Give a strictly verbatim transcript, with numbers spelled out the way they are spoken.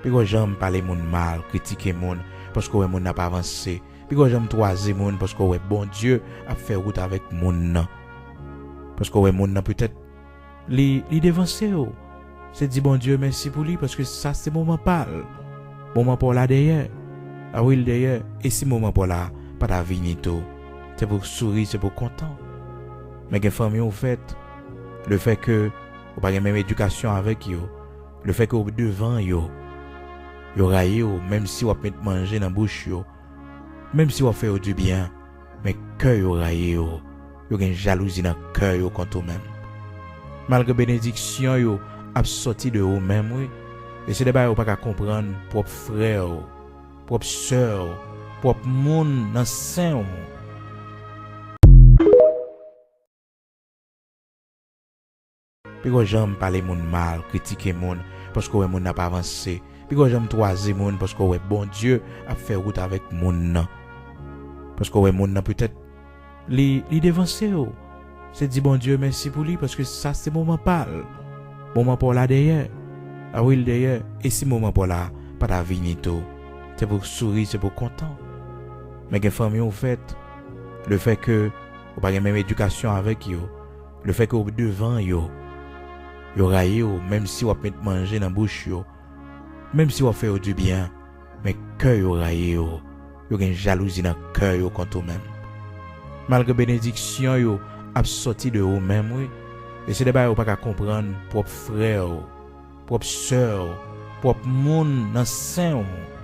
Piko janm pale moun mal, kritike moun, paske w wè moun nan ap avanse. Piko janm twaze moun, paske w wè Bondye ap fè wout avèk moun nan. Paske w wè moun nan petèt li, li devanse w. Se di Bondye mèsi pou li, paske sa se moman pa l. Moman pa w la dèyè. A wi, l dèyè. E si moman pa w la pa ta vini tou? Se pou w souri, se pou w kontan. Men gen fanmi w fèt. Lefètke ou pa gen menm edikasyon avèk yo, lefètke ou devan yo, yo rayi w, menm si w ap met manje nan bouch yo, menm si w ap fè yo dibyen, men kè yo rayi w. Yo gen jalouzi nan kè yo kont ou menm. Malgre benediksyon yo ap sòti de ou menm, wi. E se de bagay ou pa ka konprann, pwòp frè w, pwòp sè w, pwòp moun nan sen w. Piko janm pale moun mal, kritike moun, paske w wè moun nan ap avanse. Piko janm twaze moun, paske w wè Bondye ap fè wout avèk moun nan. Paske w wè moun nan petèt li, li devanse w. Se di Bondye mèsi pou li, paske sa se moman pa l. Moman pa w la dèyè. A wi, l dèyè. E si moman pa w la pa ta vini tou? Se pou w souri, se pou w kontan. Men gen fanmi w fèt. Lefètke ou pa gen menm edikasyon avèk yo, lefètke ou devan yo, yo rayi w, menm si w ap met manje nan bouch yo, menm si w ap fè yo dibyen, men kè yo rayi w. Yo gen jalouzi nan kè yo kont ou menm. Malgre benediksyon yo ap sòti de ou menm, wi. E se de bagay ou pa ka konprann, pwòp frè w, pwòp sè w, pwòp moun nan sen w.